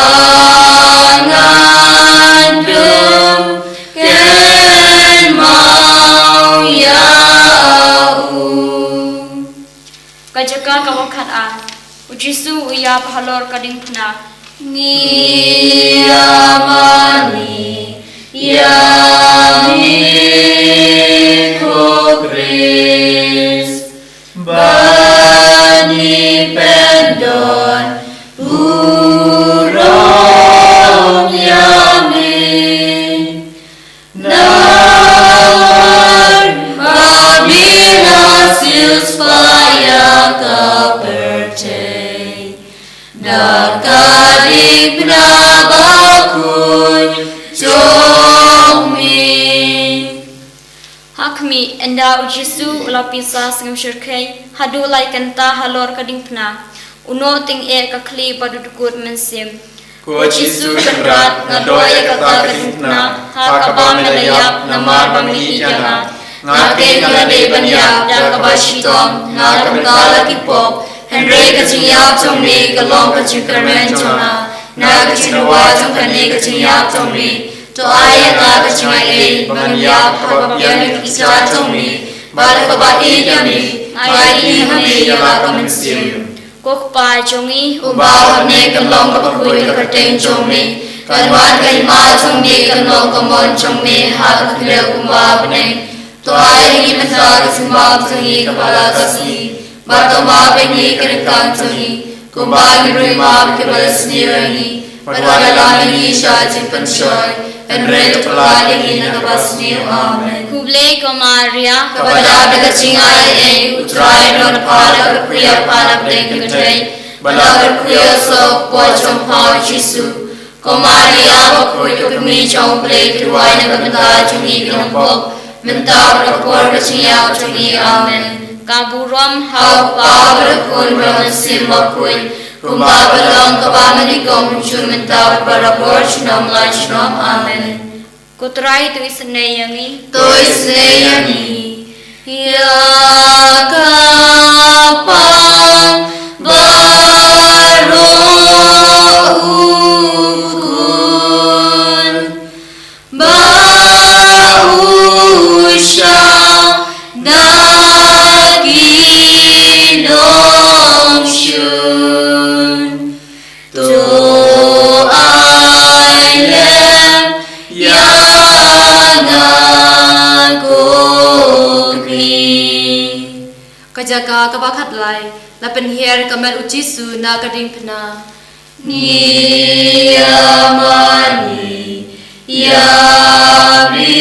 ngan dup kynmaw ïa u. Ka jaka kaba khatar. U Jisu u ïap halor ka diengphna. Ngi ïamane ïa me ko Khrist, ba ngi pyndon burom ïa me. Namar ba Spah ïa ka pyrthei da ka diengphna bakhuid jong me. Ha khmih, ynda u Jisu u la pisa sngewsyrkhei haduh lai kynta halor ka diengphna, u noh tyngeh ka khlieh bad u dkut mynsiem. Ko Jisu Kynrad, nga doh ïa kata ka diengphna ha kaba me la ïap, namar ba me ïeit ïa nga. Nga keiñ nga la dei ban ïap da kaba shitom na ka bynta la ki pop, hynrei ka jingïap jong me ka long ka jingkyrmen jong nga. Na ka jingdawa jong kane ka jingïap jong me, to ai ïa nga ka jingaiei ba ngan ïap ha kaba biang ïa ki kjat jong me, bad ha kaba ïeit ïa me, nga ïeit ha me ïa la ka mynsiem. Ko Kpa jong ngi uba ha bneng, kan long kaba khuid ka kyrteng jong me, kan wan ka hima jong me, kan long ka mon jong me ha ka khyndew kumba ha bneng. To ai ha ngi mynta ka jingbam jong ngi kaba la ka sngi, bad to map ïa ngi ka ryngkang jong ngi, kumba ngi ruh ngi map ïa kiba la sniew ïa ngi, bad wat ïalam ïa ngi sha jingpynshoi, hynrei to pyllait ïa ngi na kaba sniew. Amen. Khublei ko Maria, kaba dap da ka jingaiei, u Trai u don ha pha, la kyrkhu ïa pha na pdeng ki kynthei, bad la kyrkhu ïa u soh ka por jong pha u Jisu. Ko Maria bakhuid, ko kmie jong U Blei, duwai na ka bynta jong ngi ki nongpop, mynta bad ha ka por ka jingïap jong ngi. Amen. Ka burom ha U Kpa bad ha U Khun bad ha U Mynsiem Bakhuid, kumba ka long kaba mynnyngkong, mynta bad barabor, junom la junom. Amen. Ko Trai to isynei ïa ngi. To isynei ïa ngi. Ïa ka pang baroh u khun ba u shah na ki nongshun. To ai lem ïa nga ko kmie. Ka jaka kaba khatlai, la pynhiar ka met u Jisu na ka diengphna. Ngi ïa mane ïa me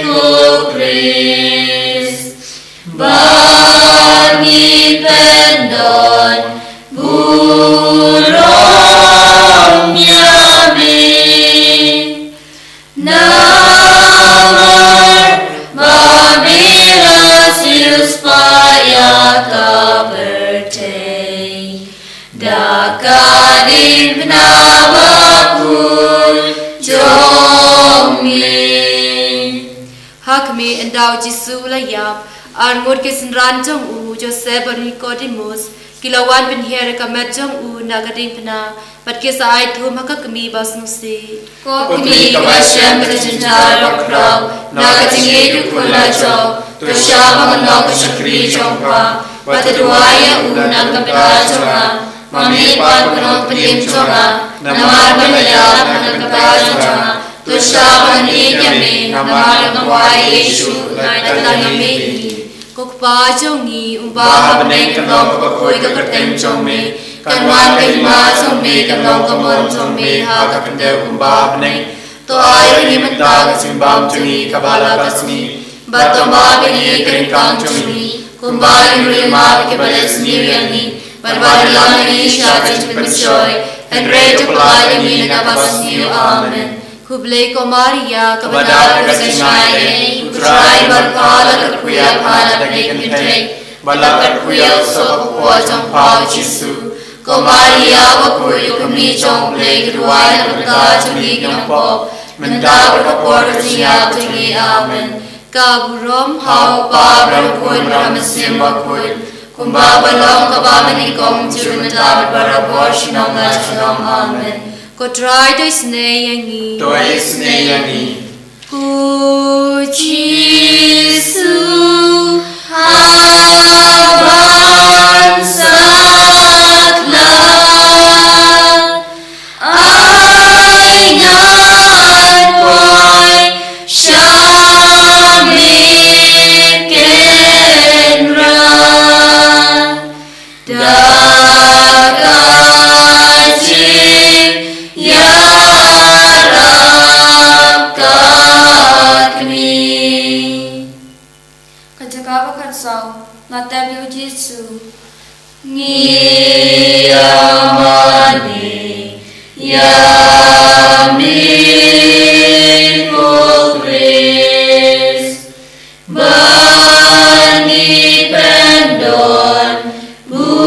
ko Khrist, ba ngi pyndon burom ïa me. Namar ba me la siewspah ïa ka pyrthei da ka diengphna bakhuid jong me. Ha khmih, ynda u Jisu u la ïap, arngut ki synran jong u, Joseph bad u Nikodemus, ki la wan pynhiar ïa ka met jong u na ka diengphna, bad ki sa ai thum ha ka kmie ba sngewsih. Ko kmie kaba shem ka jingjynjar bakhraw na ka jingïeit u khun la jong, to shah ba ngan long ka shakri jong pha, bad to duwai ïa u na ka bynta jong nga. Ma me pat pynlong pynïap jong nga, namar ba me la ïap na ka bynta jong nga. To shah ba ngan ïeit ïa me, namar ba nga kwah ïa Jisu, lait tang ïa me hi. Ko Kpa jong ngi uba ha bneng, kan long kaba khuid ka kyrteng jong me, kan wan ka hima jong me, kan long ka mon jong me ha ka khyndew kumba ha bneng. To ai ha ngi mynta ka jingbam jong ngi kaba la ka sngi, bad to map ïa ngi ka ryngkang jong ngi, kumba ngi ruh ngi map ïa kiba la sniew ïa ngi, bad wat ïalam ïa ngi sha jingpynshoi, hynrei to pyllait ïa ngi na kaba sniew. Amen. Khublei ko Maria, kaba dap da ka jingaiei, U Trai u don ha pha, la kyrkhu ïa pha na pdeng ki kynthei, bad la kyrkhu ïa u soh ka por jong pha u Jisu. Ko Maria bakhuid, ko kmie jong U Blei, to duwai na ka bynta jong ngi ki nongpop, mynta bad ha ka por ka jingïap jong ngi. Amen. Ka burom ha U Kpa bad ha U Khun bad ha U Mynsiem Bakhuid, kumba ka long kaba mynnyngkong, mynta bad barabor, junom la junom. Amen. Ko Trai to isynei ïa ngi. To isynei ïa ngi. Ko Jisu haban satlak, ai ngan poi sha me Kynrad. Da ka jingïarap ka kmie. Ka jaka ba khatsaw. Ïa mane, ïa me ko Khrist, ba ngi pyndon burom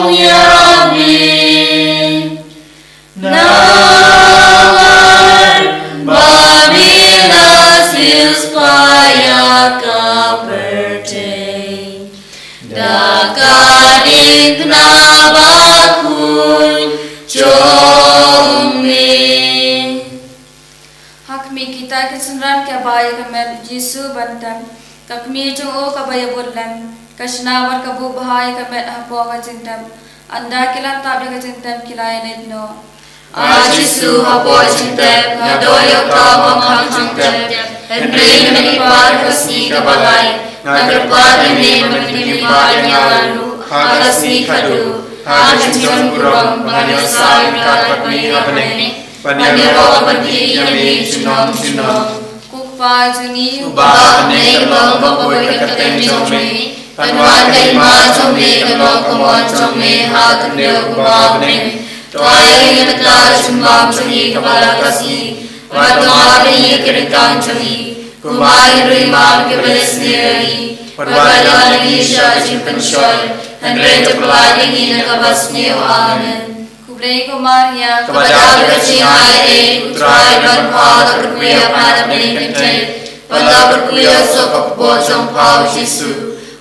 ïa me. Namar ba me la siewspah ïa ka pyrthei da ka diengphna bakhuid jong me. Ha khmih kita ki synran kiba ïa ka met Jisu ban tep, ka kmie jong u kaba ïabud lem, ka shna bad ka buh bha ïa ka met hapoh ka jingtep. Ynda ki la tap ïa ka jingtep ki la ïaleit noh. A Jisu, hapoh jingtep nga don ïa ka bym khang jingtep, hynrei nga kyrpad ha ka sngi kaba lai, nga kyrpad ïa me ba me kyrpad ïa nga ruh ha ka sngi kaba khatduh, ha ka jingburom ba ngan ïasam ryngkat bad me ha bneng, ban ïaroh ban ïeit ïa me junom junom. Ko Kpa jong ngi uba ha bneng, ka long ka poi ka kyrteng jong me, kan wan ka hima jong me, kan long ka mon jong me ha ka khyndew kumba ha bneng. To ai ïa ngi mynta ka jingbam jong ngi kaba la ka sngi, bad to map ïa ngi ki ryngkang jong ngi, kumba ngi ruh ngi map ïa kiba leh sniew ïa ngi, bad wat ïalam ïa ngi sha ka jingpynshoi, hynrei to pyllait ïa ngi na kaba sniew. Amen. Khublei ko Maria, kaba dap da ka jingai ei, U Trai u don bad pha, to kyrkhu ïa pha na bneng kynthei, bad to kyrkhu ïa u soh ka kpoh jong pha U Jisu.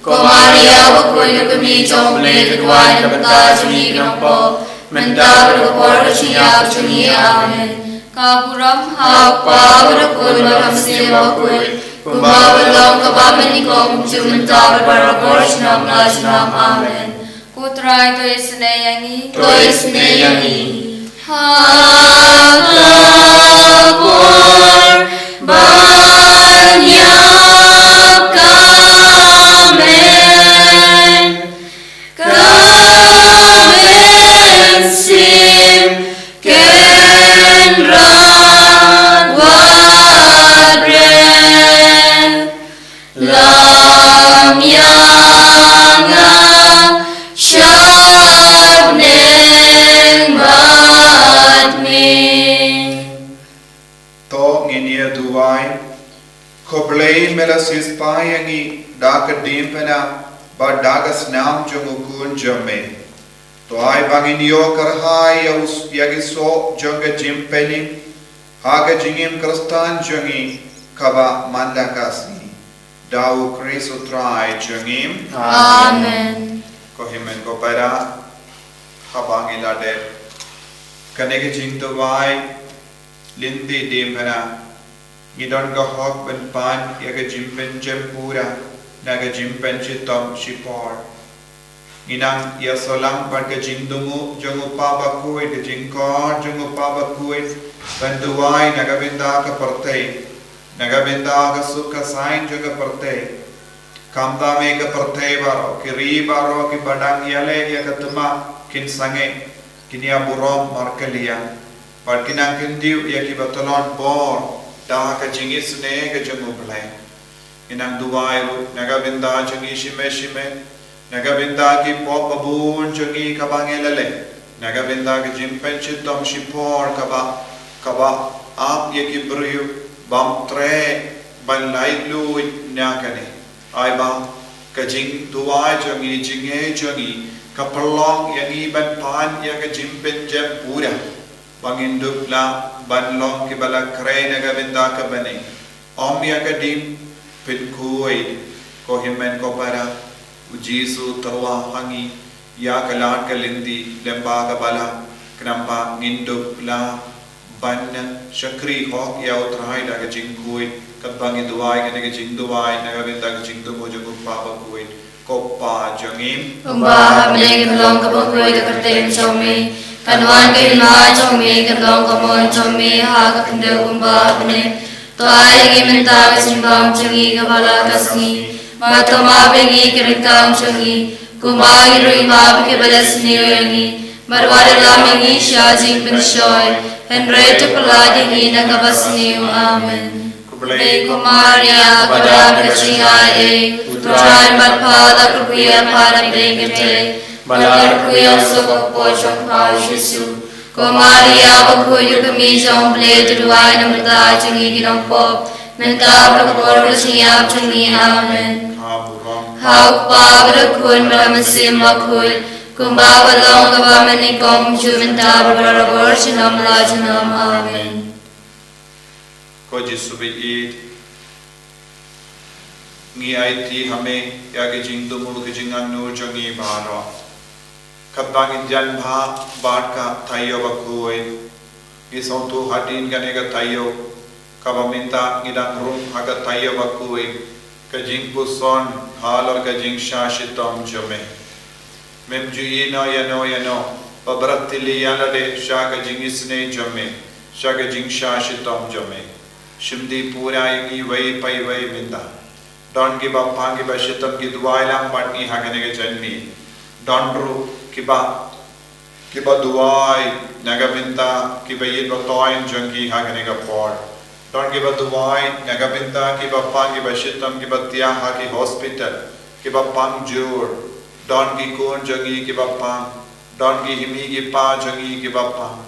Ko Maria bakhuid, U Kmie jong U Blei, to duwai na ka bynta jong ngi ki nongpop, mynta bad ha ka por ka jingïap jong ngi. Amen. Ka burom ha U Kpa bad ha U Khun bad ha U Mynsiem Bakhuid, kumba ka long kaba mynnyngkong, kumjuh mynta bad barabor, junom la junom. Amen. Ko Trai to isynei ïa ngi. To isynei ïa ngi. Ha ka por ban ïap ka met, ka mynsiem kynrad wat red. Lam ïa nga sha bneng bad me. To ngin ïa duwai. Ko Blei, me la siewspah ïa ngi da ka diengphna bad da ka snam jong U Khun jong me. To ai ba ngin ïoh kyrhai ïa u, ïa ki soh jong ka jingpynim ha ka jingim Khristan jong ngi kaba man la ka sngi. Da U Khrist U Trai jong ngi. Amen. Ko hynmen ko para, haba ngi la dep kane ka jingduwai lynti diengphna, ngi don ka hok ban pan ïa ka jingpynjem pura na ka jingpynshitom shipor. Ngi nang ïasolang bad ka jingdum jong U Kpa Bakhuid, ka jingkhot jong U Kpa Bakhuid, ban duwai na ka bynta ka pyrthei, na ka bynta ka suk ka saiñ jong ka pyrthei. Khamtam ïa ka pyrthei baroh, ki ri baroh kiba dang ïaleh ïa ka thma kin sangeh, kin ïa burom markylliang, bad kin nang kyntiew ïa kiba tlot bor da ka jingisynei ka jong U Blei. Ngi nang duwai ruh na ka bynta jong ngi shime shime, na ka bynta ki pop babun jong ngi kaba ngi la leh, na ka bynta ka jingpynshitom shipor kaba, kaba ap ïa ki briew bym treh ban laitluid na kane. Ai ba ka jingduwai jong ngi, jingeh jong ngi, ka pynlong ïa ngi ban pan ïa ka jingpynjem pura, ba ngin dup lah ban long kiba la khrei na ka bynta ka bneng. Ym ïa ka jingpynkhuid. Ko hynmen ko para, U Jisu u tyrwa ha ngi ïa ka lad ka lynti lyngba ka balang, khnang ba ngin dup lah ban shakri hok ïa U Trai da ka jingkhuid, katba ngi duwai kane ka jingduwai na ka bynta ka jingdum jong U Kpa Bakhuid. Ko Kpa jong ngi uba ha bneng, kan long kaba khuid ka kyrteng jong me, kan wan ka hima jong me, kan long ka mon jong me ha ka khyndew kumba ha bneng. To ai ïa ngi mynta ka jingbam jong ngi kaba la ka sngi, bad to map ïa ngi ki ryngkang jong ngi, kumba ngi ruh ngi map ïa kiba leh sniew ïa ngi, bad wat ïalam ïa ngi sha jingpynshoi, hynrei to pyllait ïa ngi na kaba sniew. Amen. Ko Khublei ko Maria, ba dap da ka jingaiei, U Trai u don bad pha, la kyrkhu ïa pha na pdeng kynthei, bad la kyrkhu ïa u suk u kpoh jong pha u Jisu. Ko Maria, bakhuid, u kmie jong U Blei, to duwai namar kata jong ngi ki nongpop, mynta bad ha ka por ka jingïap jong ngi. Amen. Ha u Kpa bad ha u Khun bad ha u Mynsiem Bakhuid, kumba ka long, kaba mynnyngkong, kumjuh mynta bad barabor, junom la junom. Amen. Ko Jisu ba ïeit, ngi aiti ha me ïa ka jingthmu ka jingangnud jong ngi baroh. Katba ngin jan bha bad ka taïew bakhuid, ngi sngewthuh hadien kane ka taïew, kaba mynta ngi dang rung ha ka taïew bakhuid, ka jingpuson halor ka jingshah shitom jong me. Mem ju ïehnoh ïano ïano ba bret thylli ïalade sha ka jingisynei jong me, sha ka jingshah shitom jong me. Shim dih pura ïa ngi iwei pa iwei mynta. Don kiba pang kiba shitom ki duwai lang bad ngi ha kane ka janmiet. Don ruh kiba, kiba duwai na ka bynta kiba ïeit ba thoiñ jong ki ha kane ka por. Don kiba duwai na ka bynta kiba pang kiba shitom kiba thiah ha ki hospital, kiba pang jur. Don ki khun jong ngi kiba pang. Don ki hynmen ki hynpa jong ngi kiba pang.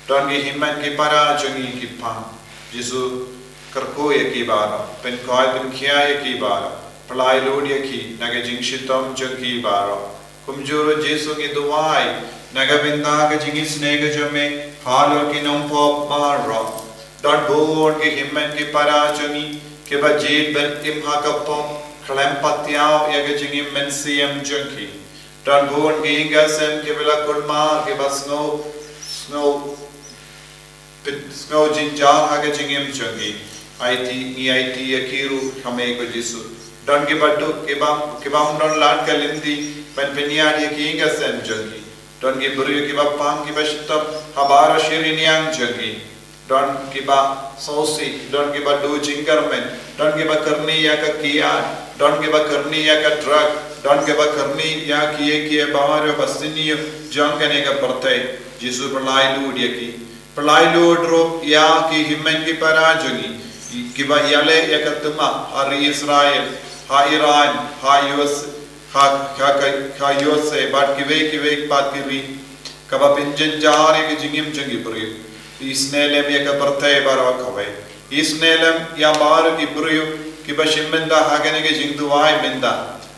Don ki hynmen ki para jong ngi ki pang. Jisu, kyrkhu ïa ki baroh, pynkhuid pynkhia ïa ki baroh, pyllait lut ïa ki na ka jingshitom jong ki baroh. Kumjuh ruh Jisu ngi duwai na ka bynta ka jingisynei ka jong me halor ki nongpop baroh. Don bun ki hynmen ki para jong ngi kiba jied bad im ha ka pop khlem pat thiah ïa ka jingim mynsiem jong ki. Don bun ki ïing ki sem kiba la kulmar, kiba sngew, sngew, pyn-, sngew jynjar ha ka jingim jong ki. Aiti, ngi aiti ïa ki ruh ha me ko Jisu. Don kiba duk, kiba, kiba ym don lad ka lynti ban pynïaid ïa ki ïing ki sem jong ki. Don ki briew kiba pang kiba shitom ha baroh shi rynïeng jong ki. Don kiba sngewsih, don kiba duh jingkyrmen, don kiba kyrni ïa ka kiad, don kiba kyrni ïa ka drug, don kiba kyrni ïa kiei kiei baroh ba sniew jong kane ka pyrthei. Jisu, pyllait lut ïa ki. Pyllait lut ruh ïa ki hynmen ki para jong ngi kiba ïaleh ïa ka thma ha ri Israel, ha Iran, ha U S, ha, ha, ha, ha U S A bad kiwei kiwei pat ki ri. Kaba pynjynjar ïa ka jingim jong ki briew. Isynei lem ïa ka pyrthei baroh kawei. Isynei lem ïa baroh ki briew kiba shim bynta ha kane ka jingduwai mynta.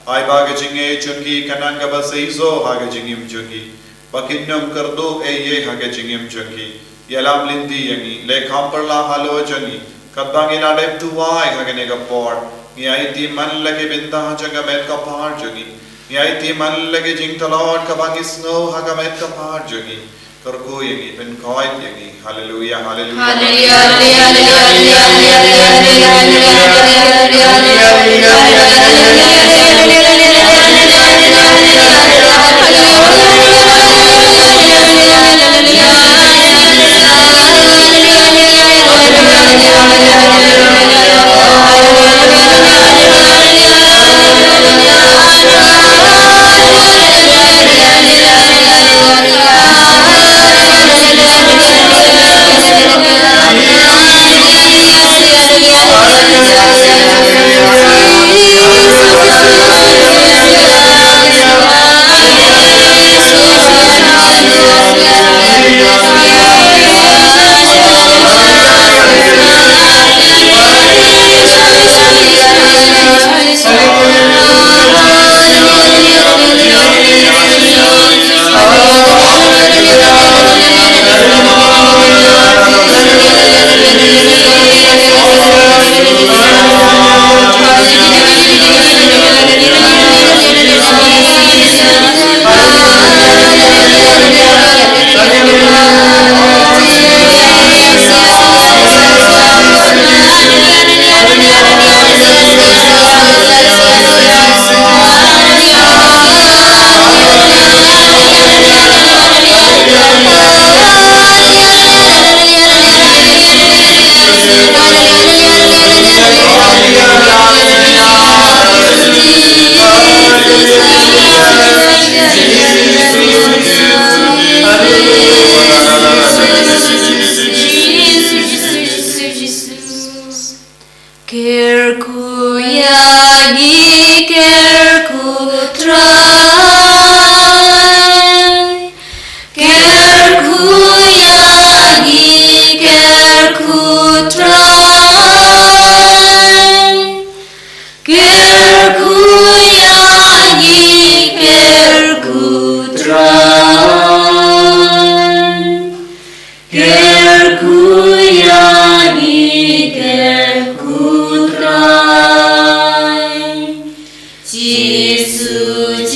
Ai ba ka jingngeit jong ki kan nang kaba seisoh ha ka jingim jong ki. Ba kin ym kyrduh ei ei ha ka jingim jong ki. Ïalam lynti ïa ngi, leh kham pyrshah halor jong ngi. Katba ngi la dep duwai ha kane ka por, ngi aiti man la ki bynta jong ka met ka phad jong ngi. Ngi aiti man la ki jingtlot kaba ngi sngew ha ka met ka phad jong ngi. Kyrkhu ïa ngi, pynkhuid ïa ngi. Haleluia, haleluia.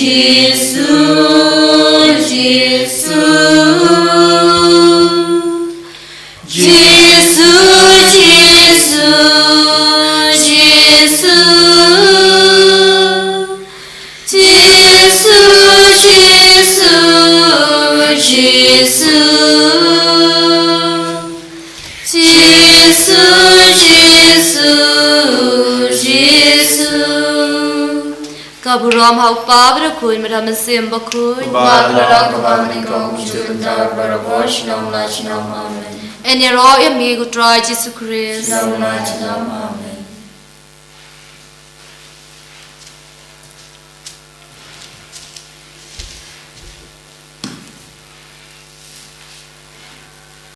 Jisu, Jisu, Jisu, Jisu, Jisu, Jisu, Jisu, Jisu, Jisu, Jisu, Jisu. Ka burom ha u Kpa bad ha u Khun bad ha u Mynsiem Bakhuid. Bad ha u Kpa bad ha u Khun bad ha u Mynsiem Bakhuid. Amen. Yn ïaroh ïa me ko Trai Jisu Khrist. Sngewbha ïa me.